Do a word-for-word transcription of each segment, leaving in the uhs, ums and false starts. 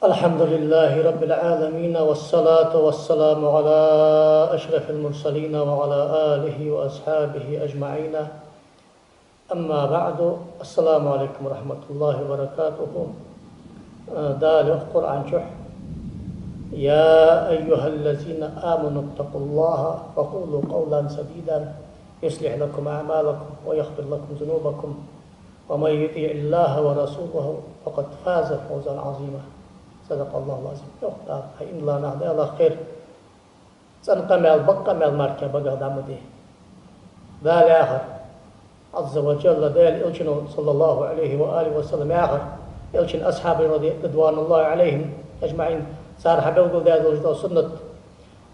الحمد لله رب العالمين، والصلاة والسلام على أشرف المرسلين وعلى آله وأصحابه أجمعين. أما بعد، السلام عليكم ورحمة الله وبركاته. Дала йоах Къуръан чу: يا أيها الذين آمنوا اتقوا الله وقولوا قولا سديدا يصلح لكم أعمالكم ويغفر لكم ذنوبكم ومن يطع الله ورسوله فقد فاز فوزا عظيما. صدق الله العظيم. Йоах Дала, хӀай иман дилла нах, Далах кхера, цӀена къамаьл, бакъ къамаьл мара кхы багах дӀа ма де. Дала яхар, عز وجل, Даьла Элчано, صلى الله عليه وآله وسلم, яхар, Элчан асхьабий, رضي، رضوان الله عليهم أجمعين, цар хьабелгалдаь долаш дола суннат,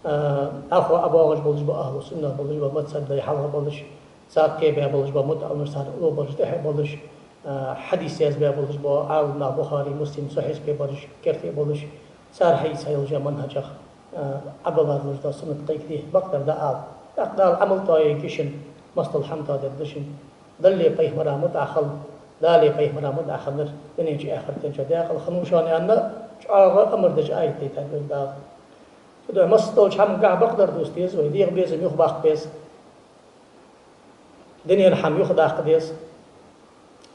а, дӀахо ӀобоагӀаш болаш ба ахӀлу сунна, болаш ба мазхӀаб дай хьалха болаш, цар кхебаь болаш ба мутаӀаламаш, цар ло болаш, тӀехьа болаш, а, хьадис язбаь болаш ба Ӏаламнах, Бухари, Муслим, Сахьихь кхебараш, керте болаш, цар хьаийца йолча манхӀажах, а, Ӏабалла долаш дола суннат кхайкаде, бакъдар дӀаала. ТӀаккха Дала Ӏамал тоаергья шун, массадола хӀама тоадергда шун. Даллеи пайхамареи мутӀахьа хила, Далеи пайхамареи мутӀахьа хилар дунен чу, ахарта чу даькъала хиннав шоана аьнна, чӀоагӀа амар деш аят дайтад вайга Дала. Цудухьа массадолча хӀамангахьа бакъдар дувца деза вай, дегӀа безам юхабаккха беза. Дунен хӀама юхадаккха деза.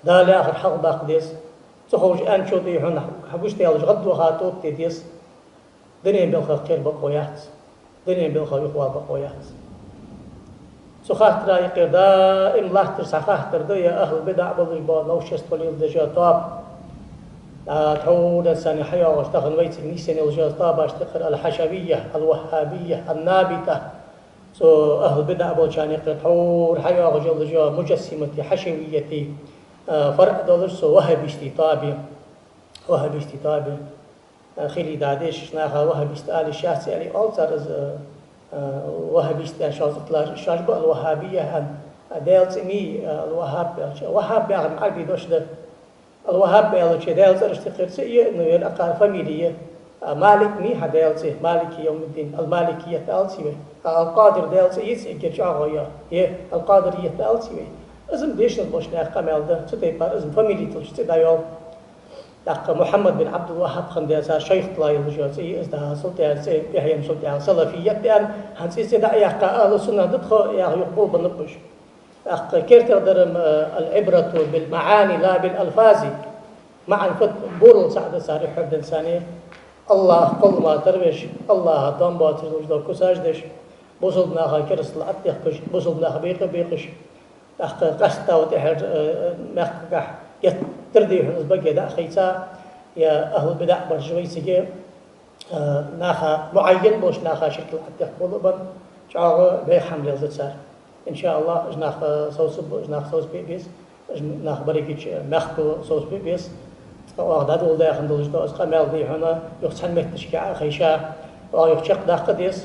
Дала яхар хьалхадаккха деза. Ца ховш аьнначо тӀехьа хьона хьагуш даьлча гӀаддоаха тӀоттаде деза. Дунен балхах кхера бокъо яц. Дунен балхах юхавала бокъо яц. Цу хаттара юкъера даим латташ цхьа хаттар да, е ахӀлу бидаӀ болаш бола новшество леладеш тоаба. А, тхьовра санна хьайоагӀаш тахан вайцига нийсъенна йолаш йола тоабашта юкъера аль-хьашавийя, аль-ваххабийя, ан-набита. Цу ахӀлу бидаӀ болчарна юкъера тхьовра хьайоагӀаш йолаш йола муджассиматий, хьашавиятий, а, фаръ долаш цу ваххабистий тоаба я. Ваххабистий тоаба я. А, хилийта дезаш наха ваххабист ала йиш яц аьле оал цар из, а, а, ваххабист аьнна шоаш итла, шоаш ба аль-ваххабийя аьнна, а, Даьла цӀи ма йий, а, аль-Ваххаб аьлча. Ваххаб яхар Ӏарбий дош да. Аль-Ваххаб аьлча Даьла цӀерашта юкъера цаӀ я, ну, ер акхар фамили я. А, Малик ма йий хьа Даьла цӀи, Малики явмиддин, аль-Маликият ала ца дезий вай. А, аль-Къадир Даьла цӀи я, цигара чӀоагӀо я, е аль-Къадирият ала ца дезий вай. Из-м дешараш болча наьха къамаьл да, цу тайпара из-м фамили туллаш цӀи дӀайоал. ТӀаккха Мухьаммад бин Ӏабдул-Ваххаб хинна деза, шайх тӀа йолаш йола цӀи я из, дӀа султӀа цӀи, тӀехьенна султӀа салафият аьнна, хӀанз из цӀи дӀа а яьккха, ахӀлу сунна да тхо яха юха болабеннаб уж. ТӀаккха кертера дар-м, а, العبرة بالمعاني لا بالألفاظ. МаӀан фуд, болалца да цар юххьардаьнна санна. АллахӀ кхоллама тара веш, АллахӀа дом боацаш долаш дола кусаш деш, бусалба наха керастал тӀадехкаш, бусалба нах бекъа а бекъаш, тӀаккха къаьстта ва тӀехьара, э, мехкагахьа геттара дий хьона из баге дӀа а хайца, е ахӀлу бидаӀ бараш вайцига, э, наха, муӀаййан болча наха ширкал тӀадехка болабенна, чӀоагӀа бӀеха хӀама леладу цар. Ин ша АллахӀ, уж нах, э, совцаргба, уж нах совцабе а беза, уж нах берригача мехко совцабе а беза. Цкъа оаха дӀадоладаь хинна долаш да из къамаьл дий хьона, юха цхьан метташка Ӏо а хайша, оаха юха чакхдаккха а деза.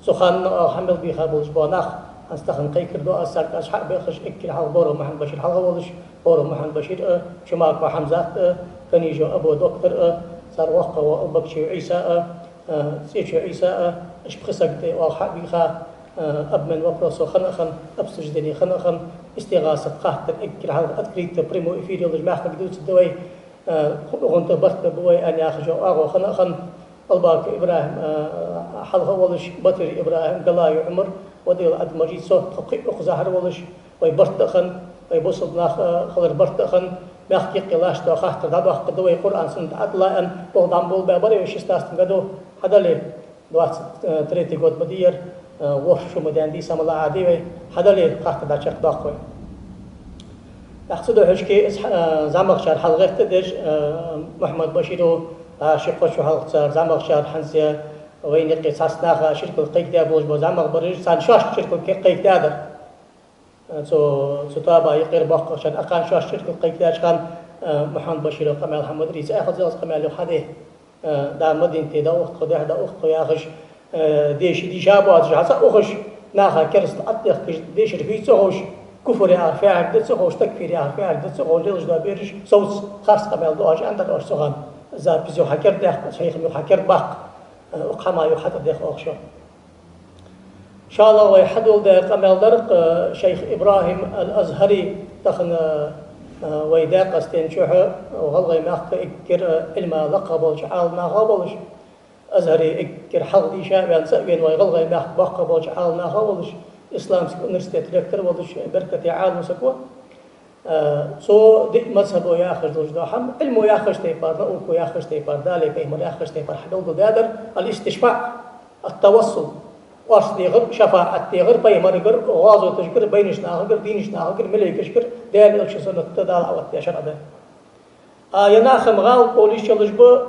Цу хана оаха хьа мел бийха болаш бола нах, хӀанз тахан кхайкар ду аз царга, аз хьа а бехаш, эггара хьалха Боров Мухьаммад-Башир хьалха волаш, Боров Мухьаммад-Башир а, Чумаков Хьамзат а, Канижев Абу-Доктор а, цар воккхагӀа ва Албакчиев Ӏийса а, а, ЦӀечой Ӏийса а, уж пхи саг тӀа оаха хьа а бийха, а, обмен вопросов хинна а хинна, обсуждение хинна а хинна, истигӀасат хаттар эггара хьалха открыто прямой эфир йолаш мехкага дувцаргда вай, а, ху-, хӀанз тӀа барт а ба вай аьнна яхаш йола оагӀув хинна а хинна, Албаков ИбрахӀим, а, хьалха а волаш, Батырев ИбрахӀим, Галаев Ӏумар, Вадилов Ӏабдул-Мажид, со, тхо кхы а укх зӀамагӀа волаш, вай барт а хинна, вай бусалба нах, а, хилар барт а хинна, мехка юкъе латташ дола хаттар дӀадоаккхаргда вай, Къуръан, суннат тӀа Ӏа тӀа лаьа, боху дӀа ма болабаь бар вай шестнадцатом году, хьадале, двадцать третий год ма дий ер, а, ворхӀ шу ма даьннадий, са ма лаьа дий вай, хьадале, хаттар дӀачакхдоаккх вай. ТӀаккха цудухьа шке из, а, зӀамагӀчар хьалгӀетта деш, а, Мухьаммад-Башира, а, ши-кхо шу хьалха цар зӀамагӀчар хӀанз а вайна юкъе цхьацца наха ширкал кхайкадаь болаш бола зӀамагӀа бараш, царна шоашта ширкал кхайкадаьдар. Цу, цу тоаба юкъера боккхагӀчарна, акхарна шоашта ширкал кхайкадаьча хана, а, Мухьаммад-Башира къамаьл хьа ма дарий, цу аьхазелца къамаьл юха хьаде, а, да Мадинате дӀаухаш тхо, дехьа дӀаухаш тхо яхаш, а, деша дийша боацаш, хьа ца ухаш, наха керастал тӀадехкаш, дешар хӀуй ца ховш, куфр яхар фу яхилга да ца ховш, такфир яхар фу яхилга да ца ховш, лелаш дола бераш совца харц къамаьл ду оаш, аьннадар оаш цу хана. Запись юха хьакердадаьккха, хьехам юха хьакердабаккха, а, укх хӀама юха хьатӀадехк оаха шо. ШоллагӀа вай хьадоладаь къамаьл дар-кх, э, шайх ИбрахӀим аль-АзхӀари, тахан, э, Вай Даькъастен чухь гӀалгӀай мехка эггара Ӏилма лакха болча Ӏаламнаха болаш, Азхаре эггара хьалха дийша а ваьнна, цӀа а вена, вай гӀалгӀай мехка боккха болча Ӏаламнаха волаш, исламски университета ректор волаш, беркате Ӏалам саг ва. Цо диъ мазхӀабо яхаш долаш дола хӀама, Ӏилмо яхаш тайпара, науко яхаш тайпара, Далеи пайхамареи яхаш тайпара хьабелгалдаьдар: аль-истишфаӀ, ат-тавассул, орц дехар, шафаӀат дехар пайхамарагара, гӀазоташкара, байнача нахагара, дийнача нахагара, малейкашкара, Даьла элчан суннатта, Дала Ӏооттадаь шарӀа да. А е нах-м гӀалат къовлаш йолаш ба,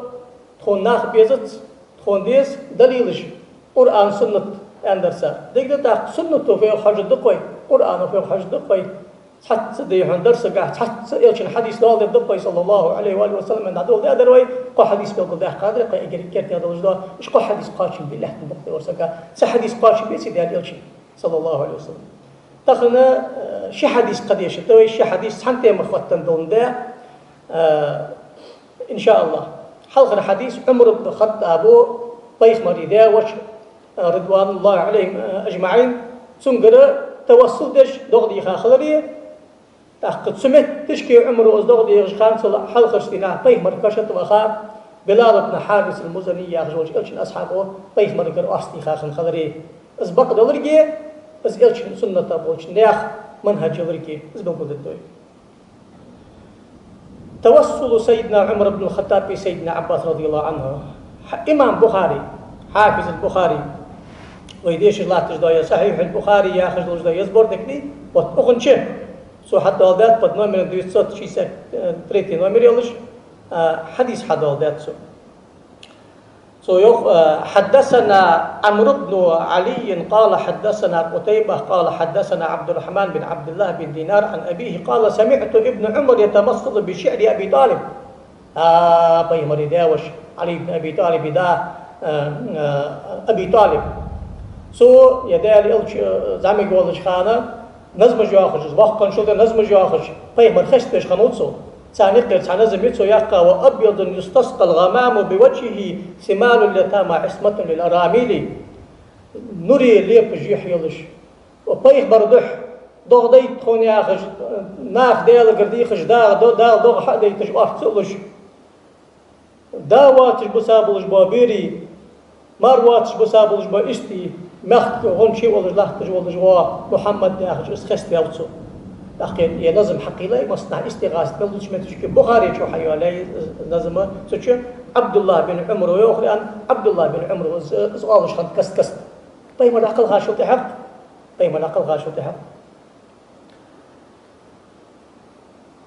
тхона нах безац, тхона деза далилаш, Къуръан, суннат, аьнна дар цар. Дика да, тӀаккха суннато фу йоах хьожаргда-кх вай, Къуръано фу йоах хьожаргда-кх вай. Цхьацца дийнахьа дарсагахь цхьацца элчан хьадис доаладергда-кх вай, саллаллахӀу Ӏалайхи ва алихӀи ва саллам, аьнна дӀадоладаьдар вай, кхо хьадис белгалдаьккхадар кхы эггара керте долаш дола, уж кхо хьадис кхоачам бе лаьттан дукха да вар сага. Цхьа хьадис кхоачам беций Даьла элчан, саллаллахӀу Ӏалайхи ва саллам? Тахан ши хьадис кхадешаргда вай, ши хьадис цхьан тема хоттан долаш да. Э, иншааллахӀ. Хьалхара хьадис: Ӏумар ибн ХаттӀабо пайхамара даь-воша, э, رضوان الله عليهم أجمعين, цунгара тавассул деш догӀа дийха хилари, тӀаккха цу метташка Ӏумара из догӀа дехача хана, цул хьалхарча дийнахьа пайхамара каша тӀа ваха, Билал ибн Хьарис аль-Музани яхаш волча элчан асхьабо пайхамарагара орц дийха хинна хилари. Из бакъ долга, из элчан суннатах болча наьха манхӀаж йолга, из белгалдергда вай. توسل سيدنا عمر بن الخطاب بسيدنا عباس رضي الله عنه. Хьа-, имам Бухари, Хьафиз аль-Бухари, вай дешаш латташ дола е Сахьихь аль-Бухари яхаш долаш дола е сборник дий, вот укхун чу, цо хьадоаладаьд под номером девятьсот шестьдесят третий номер йолаш, а, хьадис хьадоаладаьд цо. Цо йоах, э: حدثنا عمرو بن علي قال حدثنا قتيبة قال حدثنا عبد الرحمن بن عبد الله بن دينار عن أبيه قال: سمعت ابن عمر يتمثل بشعر أبي طالب. А, пайхамара даь-воша, Ӏали ибн Аби ТӀалиба да, э, э, Аби ТӀалиб. Цо, е Даьла элча, э, зӀамига волча хана, назмаш йоахаш, из воккха хинначул тӀехьа назмаш йоахаш, пайхамар хеставеш хиннав цо. Царна юкъера цхьа назам я цо яьккха: وأبيض يستسقى الغمام بوجهه ثمال اليتامى عصمة للأرامل. Нуре лепаш юхь йолаш, пайхамара духьа догӀа дайта тхона яхаш, наха Даьлагара дехаш, Дала до-, Дала догӀа хьа а дайташ, орц а луш, да воацаш бусалба болаш бола берий, мар воацаш бусалба болаш бола истий, мехка гӀум чу волаш латташ волаш вола Мухьаммад яхаш, из хеставаьв цо. ТӀаккха е назам хьакхийла, массанахьа истигӀаса мел луча метташка, Бухаре чу хьайоалаяьй назам, цу чу ӀабдуллахӀ бин Ӏумара йоах аьнна, ӀабдуллахӀ бин Ӏумара из, из оалаш хиннад каст-каста. Пайхамар дӀакхалхачул тӀехьагӀа, пайхамар дӀакхалхачул тӀехьагӀа.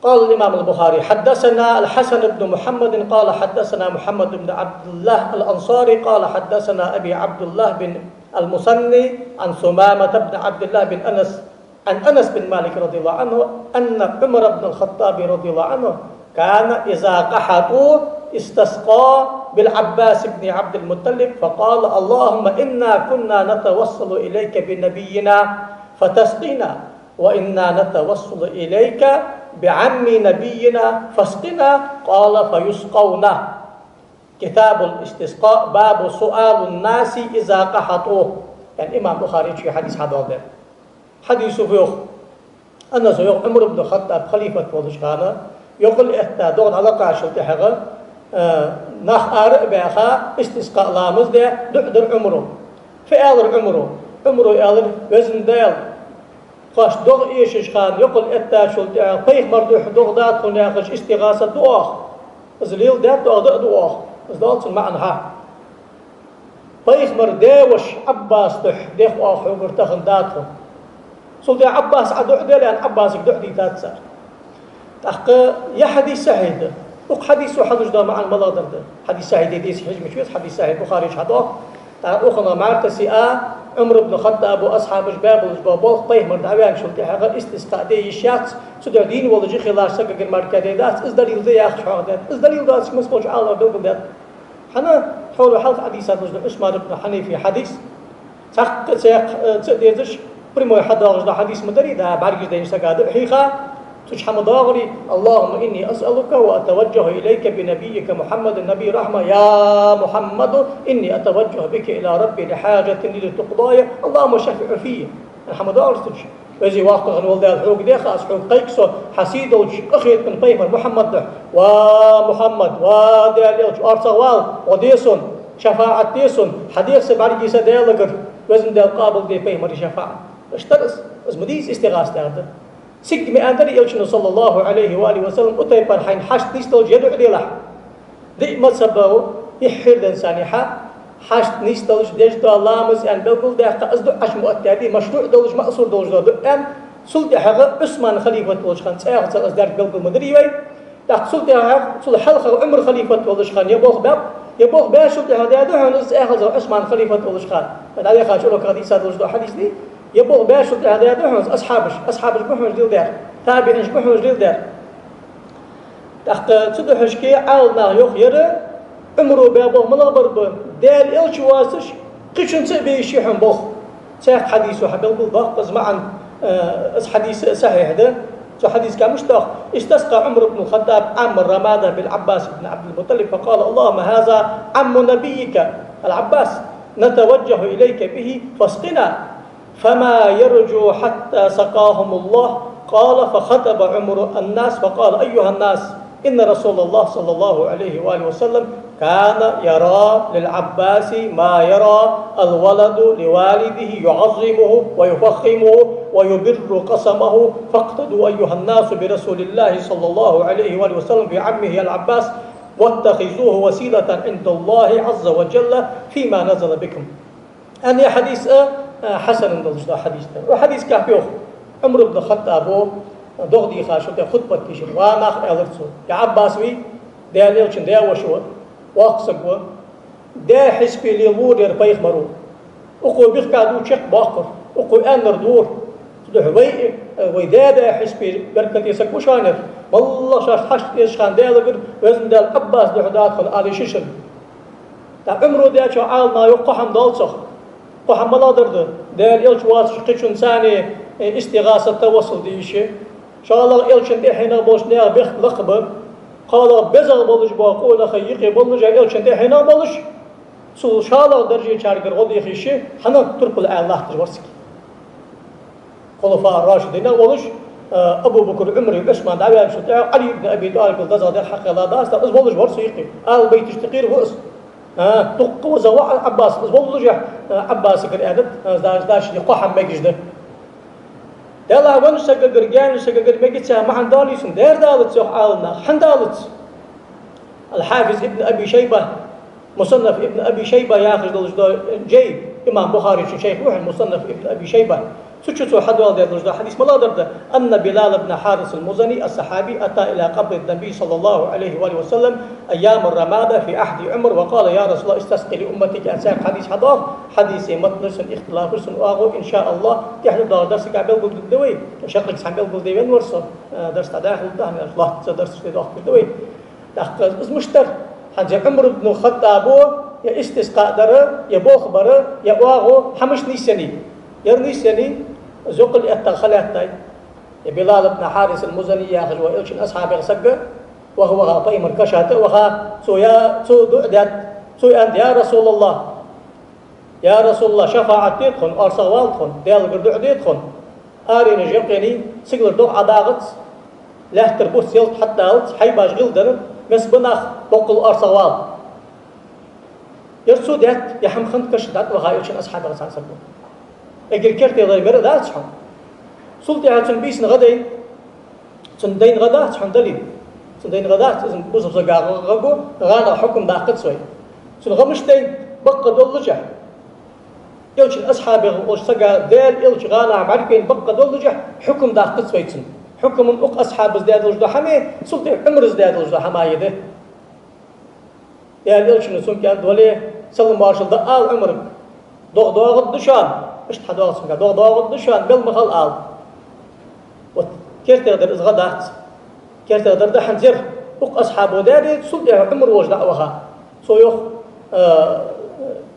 قال الإمام البخاري: حدثنا الحسن بن محمد قال حدثنا محمد بن عبد الله الأنصاري قال حدثنا أبي عبد الله بن المثنى عن ثمامة بن عبد الله بن أنس عن أنس بن مالك رضي الله عنه أن عمر بن الخطاب رضي الله عنه كان إذا قحطوا استسقى بالعباس بن عبد المطلب فقال: اللهم إنا كنا نتوسل إليك بنبينا فتسقينا، وإنا نتوسل إليك بعم نبينا فاسقنا، قال: فيسقون. كتاب الاستسقاء، باب سؤال الناس إذا قحطوا. Яъни имам Бухаре чу хьадис хьадоаладаьд. Хьадисо фу йоах? Анаса йоах, Ӏумар ибн ХаттӀаб халифат волча хана, йокъал этта догӀа дӀалакхачул тӀехьагӀа, э, нах ара а баьха, истискъа ламаз де, дуӀа дир Ӏумара. Фу аьлар Ӏумара? Ӏумара аьлар: Веза Даьла, тхоашта догӀа эшача хана, йокъал эттачул тӀехьагӀа, пайхамара духьа догӀа да тхона яхаш, истигӀаса ду оаха. Из леладаьд оаха, даа ду оаха. Из дола цун маӀан хьа. Пайхамара даь-воша Ӏаббаса духьа дех оаха хьогара тахан да тхона. Цул тӀехьагӀа Ӏаббаса Ӏа дуӀа делахь, Ӏаббасага дуӀа дайтад цар. ТӀаккха ер хьадис сахьихь да. Укх хьадисо хьалуш дола маӀан малагӀа дар да? Хьадис сахьихь дий, деций хьажа мича веза, хьадис сахьихь, Бухаре чу хьадоагӀа. ТӀаккха укхунах мара тесса а, Ӏумар ибн ХаттӀабо, асхьабаша баь болаш бола болх, пайхамар дӀаваьнначул тӀехьагӀа истискъа де йиш яц, цудухьа дийна волаш хилар сагагара мара кхы де дац, из далил да яхаш хьоахадаьд. Из далил доацаш масса болча Ӏаламнаха белгалдаьд. ХӀана? Тхьовра хьалха хьадийцар луш да Ӏусман ибн Хьанифа хьадис. Цхьаккха цхьа, э, ца дезаш, прямой хьадоагӀаш дола хьадис ма дарий, да, бӀаргаш дайна сага дуӀа хьийха, цу чу хьа ма доагӀарий: اللهم إني أسألك وأتوجه إليك بنبيك محمد نبي الرحمة، يا محمد إني أتوجه بك إلى ربي لحاجة لي لتقضى لي، اللهم شفعه في. Хьа ма доагӀарий цу чу. Веза-воккха хинна вола Даьла, хьога дех аз, хьога кхайк со, хьа сий долча къахетама пайхамар Мухьаммада духьа. Ва Мухьаммад, ва Даьла элча, орцагӀвала, гӀо де сона, шафаӀат де сона, хьадеха са бӀаргий, са Даьлагара, Веза Даьла, къоабалде пайхамара шафаӀат. Иштта дар из, из ма дий из истигӀаса яхар. Цига ма аьннадар Элчано, саллаллахӀу Ӏалайхи ва алихи ва саллам, Ӏутайпа, хьайна хьашт нийсделча ер дуӀа делахь. Диъ мазхӀабо, иххьир ден санихьа, хьашт нийсделча деш дола ламаз аьнна белгалдаьккха, из дуӀа Ӏаш ма оттадаьдий, машруӀ долаш, маъсур долаш дола дуӀа аьнна, цул тӀехьагӀа Ӏусман халифат волча хана цӀаьхха цар из даьр белгал ма дирий вай. ТӀаккха цул тӀехьагӀа, цул хьалхагӀа Ӏумар халифат волча хана ер болх баьб, ер болх баьчул тӀехьагӀа даьд хьона из, цӀаьхха цар Ӏусман халифат волча хана. ДӀавехача уроках дийца долаш дола хьадис дий, ер болх баьчул тӀехьагӀа даьд хьона из асхьабаша, асхьабаша ба хьона леладаьр, табиӀинаша ба хьона леладаьр. ТӀаккха цу духьашке Ӏаламнаха йоах, ер Ӏумара баь болх малагӀбар ба, Даьла элча воацаш, кхычунца а бе йиш я хьона болх. Цхьаькха хьадисо хьабелгалдоаккх из маӀан, э, из хьадис сахьихь да. Цу хьадиса тӀа мишта йоах: استسقى عمر بن الخطاب عام الرمادة بالعباس بن عبد المطلب فقال: اللهم هذا عم نبيك العباس نتوجه إليك به فاسقنا. فما يرجو حتى سقاهم الله. قال: فخطب عمر الناس فقال: أيها الناس، إن رسول الله صلى الله عليه وآله وسلم كان يرى للعباس ما يرى الولد لوالده، يعظمه ويفخمه ويبر قسمه، فاقتدوا أيها الناس برسول الله صلى الله عليه وآله وسلم بعمه العباس، واتخذوه وسيلة عند الله عز وجل فيما نزل بكم. Аьнна, ер хьадис а, а, хьасан долаш да хьадис да. Ер хьадиса тӀа йоах: Ӏумар ибн ХаттӀабо догӀа дийхачул тӀехьагӀа хутбат дийшар. Ва нах, аьлар цо, ер Ӏаббас вий, Даьла элчан даь-воша ва, воккха саг ва. Даь хьисапе лелавора ер пайхамар ва. Укхо бехкадувцар чакхбоаккхар, укхо аьннар дора. Цудухьа вай, вай даь-даь хьисапе беркате саг ва шоана ер. МоллагӀа шоашта хьашт эшача хана Даьлагара, Веза Даьла, Ӏаббаса духьа датхана ала йиш я шун. ТӀаккха Ӏумара даьчоа Ӏаламнаха йоах: кхо хӀама доал цох. Кхо хӀама малагӀдар да? Даьла элча воацаш кхычунца, э, истигӀаса, тавассул де йиш я. ШоллагӀа, элчан тӀехьенах болча наьха бехк лакхбе. КхоалагӀа, безагӀа болаш бола къонахий юкъе боллашехь, элчан тӀехьенах болаш, цул шоллагӀа даржечаргара гӀо деха йиш я, хӀана, турпал аьнна латташ вар цига. Хулафаъ ар-Рашидинех волаш, а, Абу Бакр, Ӏумар, Ӏусман дӀаваьлчул тӀехьагӀа Ӏали ибн Аби ТӀалибал дезагӀа дар хьакхелла дац, из волаш вар цу юкъе. Ала байташ тӀакхийра ва из. А, дукха везагӀа ва Ӏаббас, из воллашехь, а, Ӏаббасагара аьннад, а, даш, даш, кхо хӀама мегаш да. Делахь веннача сагагара, гаьннача сагагара мегац яха маӀан далий цун? Дера далац, йоах Ӏаламнаха. ХӀана далац? Ал-Хьафиз ибн Аби Шайба, Мусаннаф ибн Аби Шайба яхаш долаш да, жей, имам Бухарийчун шайх ва хьона Мусаннаф ибн Аби Шайба. Цу чу цо хьадоаладаь долаш да хьадис малагӀдар да: أن بلال بن حارث المزني الصحابي أتى إلى قبر النبي صلى الله عليه وآله وسلم أيام الرمادة في عهد عمر وقال: يا رسول الله، استسق لأمتك. Цхьаькха хьадис хьадоагӀа, хьадиса матнаш цун, ихтилафаш цун оагӀув, иншааллахӀ, тӀехьа доагӀача дарсага белгалдергда вай. Шаккхе цхьа белгалде венна вар со, э, дарс дӀадахалда, хӀана аьлча лоацца дарсаш тӀадоахкаш да вай. ТӀаккха из мишта дар? ХӀанз ер Ӏумар ибн ХаттӀабо ер истискъа дар, ер болх бар, ер оагӀув хьамаш нийсъеннай? Ер нийсъеннай, зокъал этта хьалаьттай. Ер Билал ибн Хьарис ал-Музани яхаш вола элчан асхьабех саг, ваха-ваха пайхамара каша тӀа ваха, цо я, цо дуӀа даьд, цо аьннад: «Я РасулаллахӀ, я РасулаллахӀ, шафаӀат де тхона, орцагӀвала тхона, Даьлагара дуӀа де тхона. Аренаш юкъеннай, сигалара догӀа ӀодагӀац, лаьттара буц ялат хьатӀадалац, хьайбаш гӀийла дар, мес ба нах, боккъал орцагӀвала». Ер цо даьд, ер хӀама хиннад каша, дӀатӀаваха элчан асхьабех цхьа саг ва. Эггара кертердар мара дац хьона. Цул тӀехьагӀа цунна бийсан гӀа дайнад. Цунна дайна гӀа дац хьона дале? Цунна дайна гӀа дац, из бусалба сага гӀа го, гӀанах хьукам даккхац вай. Цунна гӀа мишта дайнад? Бакъ доллашехь, элчан асхьабех волча сага Даьла элча гӀанахьа бӀаргавайна бакъ доллашехь, хьукам даккхац вай цунна. Хьукам укх асхьабас даь долаш дола хӀама, цул тӀехьа Ӏумарас даь долаш дола хӀама я да. Даьла элчано цунга аьннад: «Вале, салам-моаршал да ала Ӏумарга. ДогӀа доагӀаргда шоана». Иштта хьадоагӀа цунга: «ДогӀа доагӀаргда шоана, мел ма хила», ала. Вот, кертердар из гӀа дац. Кертердар да хӀанз ер. Укх асхьабо даьд, цул тӀехьа Ӏумар волча дӀа а ваха. Цо йоах, э,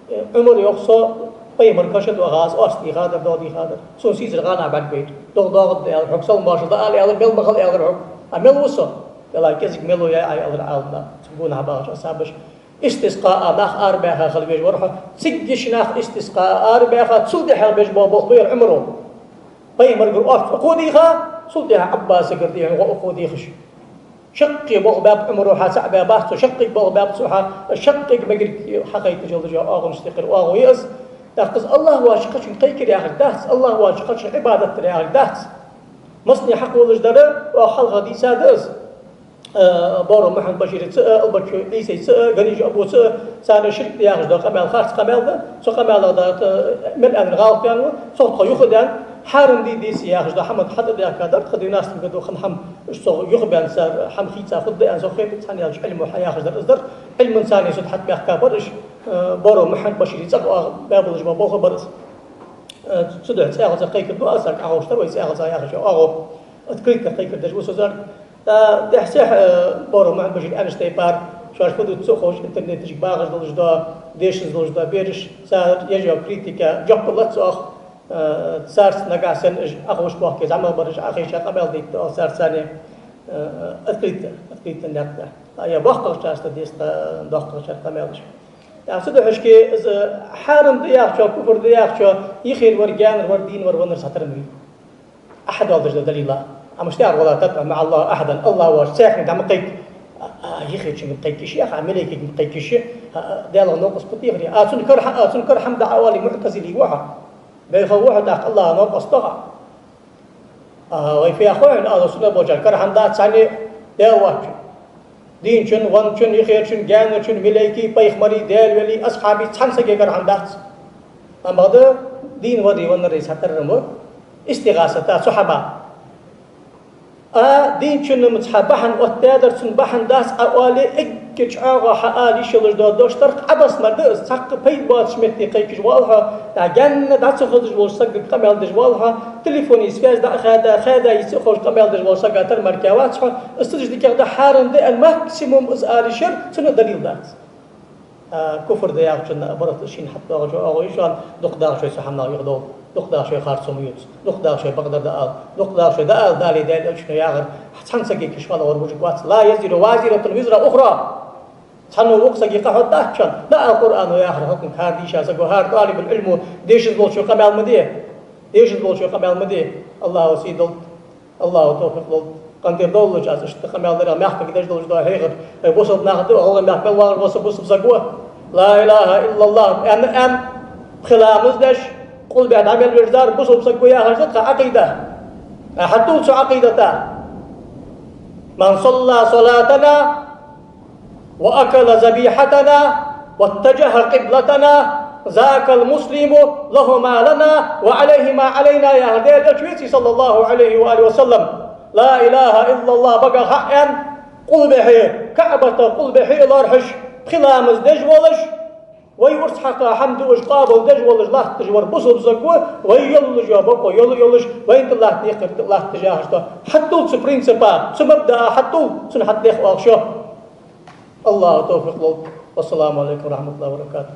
э, Ӏумар йоах: «Со пайхамара каша тӀа ваха, аз орц дийхадар, догӀа дийхадар. Сона сийсара гӀанахьа бӀаргавайра. ДогӀа доагӀаргда аьлар хьога, салам-моаршал да ала аьлар, мел ма хила аьлар хьога. А мел ва со?» Делахь кӀезига мел ва яй Ӏа, аьлар Ӏаламнаха, цу гонахьа багӀача асхьабаша. Истискъа а нах арабаьха хила везаш вар хьо. Цигга ишта нах истискъа а арабаьха, цул тӀехьагӀа беш бола болх ба ер Ӏумара. Пайхамарагара орц укхо дийха, цул тӀехьа Ӏаббасагара дийхьа гӀо укхо дийхаш. Шаккхе болх баьб Ӏумара, хьа цаӀ баьбац цо, шаккхе болх баьб цо, хьа шаккхе мегаргдолга хьакхайкадеш йола оагӀонаш тӀехьара оагӀув я из. ТӀаккха из АллахӀ воацача кхычунга кхайкар яхар дац, АллахӀ воацача кхычунга Ӏибадат дар яхар дац. Массане хьакхоллаш дар, оаха хьалха дийцад из. Э, Боро Мухьаммад-Башира ца а, Албачо Ӏийсай ца а, Ганижа Або ца а, царна ширк да яхаш дола къамаьл харц къамаьл да, цу къамаьлах да, э, мел аьннар гӀалат аьнна, цох тхо юха а даьнна, хьарам дий, деций яхаш дола хӀама тӀа хьатӀабаьхка дар, тха девяностом году хинна хӀама, уж цох юха а баьнна цар хӀама хийца хургда аьнна, цох хетар цхьана аьлча Ӏилма хьаяхаш дар из дар, Ӏилманца царна суда хьатӀабаьхка бар уж, э, Боро Мухьаммад-Башира цӀагӀа оаха баь болаш бола болх бар из. Э, цудухьа цӀагӀа цӀа кхайкар ду, аз саг Ӏоховшта вай цӀагӀа цӀа яхача оагӀув. Открыто кхайкар деш ва со зар. ТӀа дехьа-сехьа, э, Боро Мухьаммад-Башира аьннача тайпара, шоаш фу дувц ца ховш, интернеташка багӀаш долаш да, дешаш долаш да бераш, цар еш йола критика жоп луц оаха, э, царца нагахьа санна уж Ӏоховшабоахке, зӀамагӀбараш Ӏохайша къамаьл дайта оаха царца цхьана, э, открыто, открыто никъ тӀа. А е боккхагӀчарца деза тха доккхагӀчар къамаьлаш. ТӀаккха цудухьа-кх из хьарам да яхачоа, куфр да яхачоа, йихийр вар, гаьнар вар, дийна вар, ваннар цхьатарра ма вий. Ахьад оалаш да далила. Амма иштта яр: «ولا تدع مع الله أحدا», АллахӀ воацача цхьаннега дӀа ма кхайка. А, а, йихийрчунга кхайка йиш я, а, малейкага кхайка йиш я, а, а, Даьлах новкъост ма техар. А цун кара хьа-, а цун кара хӀама дӀаоале, муӀтазили ва хьо. Бейхал ва хьо, тӀаккха АллахӀах новкъост да хьа. А, вай фу яхой хьона, ахӀлу сунна болчар кара хӀама дац цхьанне Даьла воацачун. Дийначун, ванначун, йихийрчун, гаьнарчун, малейкий, пайхамарий, Даьла велий, асхьабий, цхьан сага кара хӀама дац. Амма бакъда дийна варий, ваннарий цхьатарра ма ва. ИстигӀасата цу хӀаман. А дийначунна-м цхьа бахьан оттадаьдар, цун бахьан дац Ӏа оале, эггара чӀоагӀа хьаала йиш йолаш дола дош дар-кх, Ӏабас мара да из, цхьаккха пайда боацача метте кхайкаш воалл хьо, дӀа гаьнна дӀа ца хозаш волча сагага къамаьл деш воалл хьо, телефона связь дӀа а хаьда, хаьда йиц а ховш къамаьл деш волча сага тара мара кхы вац хьо, из ца дича дикагӀа да, хьарам да аьнна, максимум из ала йиш яр, цунна далил дац. А, куфр да яхачунна оборот шийна хьатӀадоагӀача оагӀув я шоана, дукхагӀа шоай цу хӀаманах юхадовла, дукхагӀа шоай харцо ма ювца, дукхагӀа шоай бакъдар дӀаала, дукхагӀа шоай дӀаала Даьлеи Даьла Элчанеи яхар, цхьан сага кхайкаш хьалхавар вужарг вац. «لا تزر وازرة وزر أخرى». Цхьанне вокх сага къа хьош дац шоана. ДӀаала Къуръано яхар хӀанз, хӀара дийша саго, хӀара тӀалибул-Ӏилмо дешаш волчоа къамаьл ма де. Дешаш волчоа къамаьл ма де. АллахӀа сий долда. АллахӀа товфикъ лолда. КъинтӀера довлалаш аз иштта къамаьл дарах мехкага деш долаш дола хьехар. Вай бусалба нах да, гӀалгӀай мехка мел вагӀаш вола са бусалба саг ва. لا إله إلا الله аьнна, аьнна, пхи ламаз деш, къулбехьа дӀа мел веш вар бусалба саг ва яхаш да тха Ӏакъида. ХьатӀадувла цу Ӏакъидата. «من صلى صلاتنا وأكل ذبيحتنا واتجه قبلتنا ذاك المسلم له ما لنا وعليه ما علينا», яхар Даьла Элча веций, صلى الله عليه وآله وسلم. «لا إله إلا الله» багах хьааьнна, къулбехьа, КаӀбата къулбехьа лоархӀаш, пхи ламаз деш волаш, вай урс хьакха хӀама дуаш, къоабал деш волаш латташ вар бусалба саг ва, вай йоллаш йола бокъо йола йолаш, вайна тӀа латта декхар тӀа латташ яхаш да. ХьатӀадувла цу принципа, цу мабдаа хьатӀадувла, цунна хьатӀадех оаха шо. АллахӀа товфикъ лолда. والسلام عليكم ورحمة الله وبركاته.